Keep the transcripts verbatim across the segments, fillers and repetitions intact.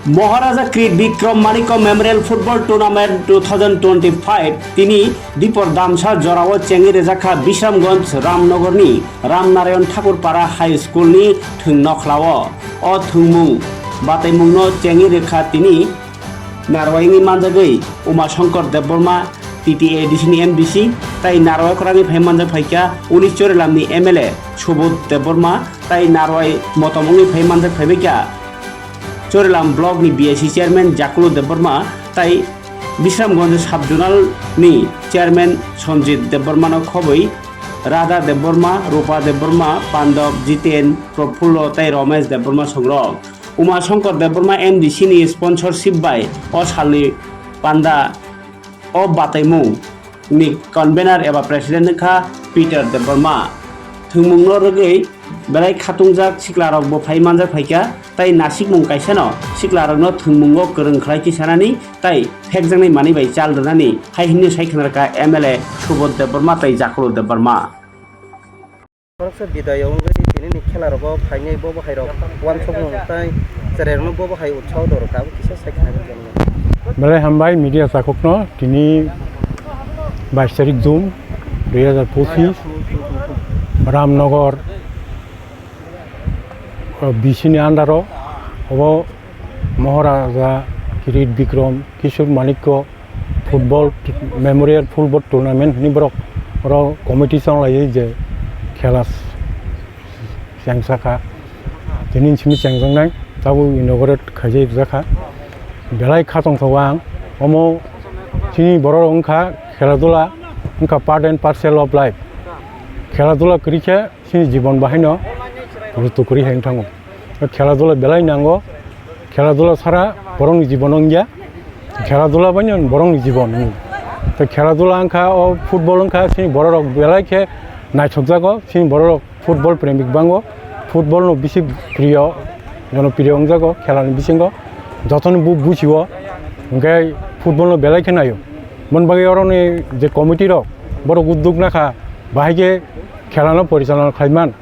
Maharaja Krit Bikram Manikya Memorial Football Tournament two thousand twenty-five tini dipor damsa jorao chengwi rwjakha Bisramganj Ramnagarni Ramnarayan Thakur Para High School ni thwng nokhlao. O thwngmung bataimungno chengwi rwkha tini narwai wngwi manjagwi Uma Shankar Debbarma, T T A D C ni M D C, tai narwai kwrwngwi phai manjak phaikha uni Chorilamni M L A Subodh Debbarma, tai narwai motom wngwi phai manjak phaibaikha Chorilam Block ni B S C Chairman Jakulu Debbarma, tai Bisramganj Sub Zonal ni Chairman Sanjit Debbarma no khobwi Radha Debbarma, Rupa Debbarma, Pandab, Jiten, Profullo tai Romesh Debbarma songrok. Uma Shankar Debbarma M D C ni sponsorship bai o salni panda o bataimung ni convener eba president wngkha Peter Debbarma. Thwngmungno rwgwi belai khatungjak siklarokbo phai manjak phaikha, tai nasikmung kaisano siklarokno thwngmungo kwrwng khlai khe sanani tai phekjaknai manwi bai chal rwnani hai hwnwi sai khna rwkha M L A Subodh Debbarma tai Jakulu Debbarma. Khoroksa bidai wngwi tinini khela rogo phainai bobo hai rok uansukmung tai cherai rokno bobo hai utsaho do rwkha, abo kisa sai khna rwkha. Belai hambai media chakukno tini bais tarik June dui hajar pochis Ramnagar, o, B C ni under o obo Maharaja Kirit Bikram Kishore Manikya Football Memorial Football Tournament hwnwi borok oro committee chonglaiwi je khela chengsa kha. Tini simi chengjaknai tabuk inaugurate khaijak jakha. Belai khatongthogo ang. Omo chini borok wngkha khela dula wngkha part and parcel of life. Khela dula kwrwi khe chini jibon bahaino rutuk kwrwi hai wng thango. Khela dula belai nango. Khela dula sara borokni jibon wngya. Khela dula baino borokni jibon wng. Tei khela dula wngkha, o football wngkha, chini borok rok belai khe naithokjago, chini borok rok football premik bango, football no bisi priyo, jono priyo wngjago khela ni bisingo, jotono bo bujiwo, hwnkhe football no belai khe naio. Boni bagwi oroni je committee rok, borok udduk nakha, bahai khe khela no porichalona khlaiman.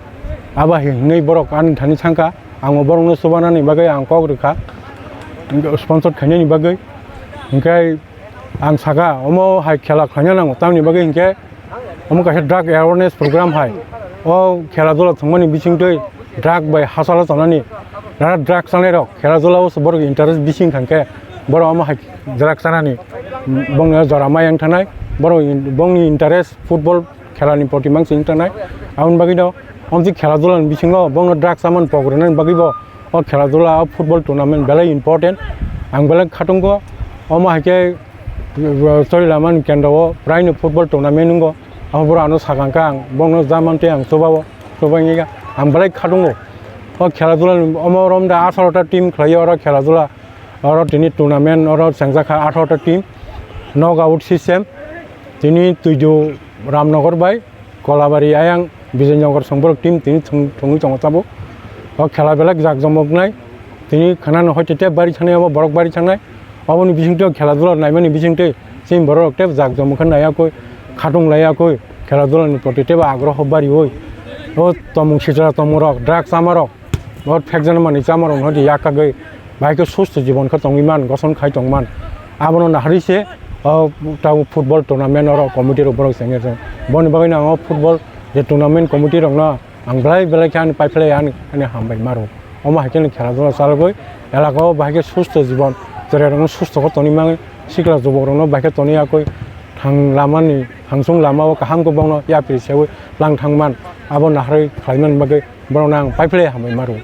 Abo hai hwnwi borok ani thani thangkha, ang bo borokno chubanani bagwi ang kok rwkha, sponsor khainani bagwi. Hwnkhe ang saka, omo hai khela khlaina nango, tamni bagwi hwnkhe omo kaisa drug awareness program hai. O khela dula thwngmani bisingtwi drug bai hachalo tongnani, nana drug chanai rok khela dula o borok interest bising thangkhe borok omo hai drug chanani bongni jora ma yang thanai, borok bongni interest football khela ni proti mang sing tanai. Aboni bagwi no, amtwi khela dula ni bisingo bongno drug saman pok rwnani bagwi bo o khela dula, o football tournament belai important. Ang belai khatungo, omo hai khe, uh, Chorilamani kendro o praino football tournament wngo. Abo boro ano sakang kha ang, bongno jaman tei ang chubao, chubai ang belai khatungo. O khela dula ni omo romda atharo ta team khlaiyo oro khela dula. Oro tini tournament oro chengjak kha atharo ta team, knock out system. Tini Tuidu Ramnagar bai Kolabari ayang Bijoynagar songborok team tini thung-, thungwi tongo tabuk. O khela belai jak jomok nai. Tini khwnano hoi tei tei bari thangnai, obo borok bari thangnai. Oboni bisingtwi o khela dula naimani bisingtwi chini borok rok tei jak jomok khe naiya koi, khatung laiya koi, khela dula ni proti tei bo agroho bariwi. O tomung sitra tomung rok, drug chama rok. Bo phekjana manwi chamarokno di yakkagwi bahai khe susto jibon khe tongwi man, goson khai tong man. Abono naharwi se o tabuk football tournament oro committee rok borok chengya se. Boni bagwi no ang o football je tournament committee rokno ang belai belai khe ani paiphlai ani, ani hambai maro. Omo hai khe no khela dula chalogwi elaka o bahai khe susto jibon, cherai rokno susto khe tonwi mangwi, sikla jubok rokno bahai khe tonwi yakwi thang lamani, thangsung lama o kaham khe bongno yapri sewi lang thang man. Abo naharwi khlai man bagwi borokno ang paiphlai hambai maro.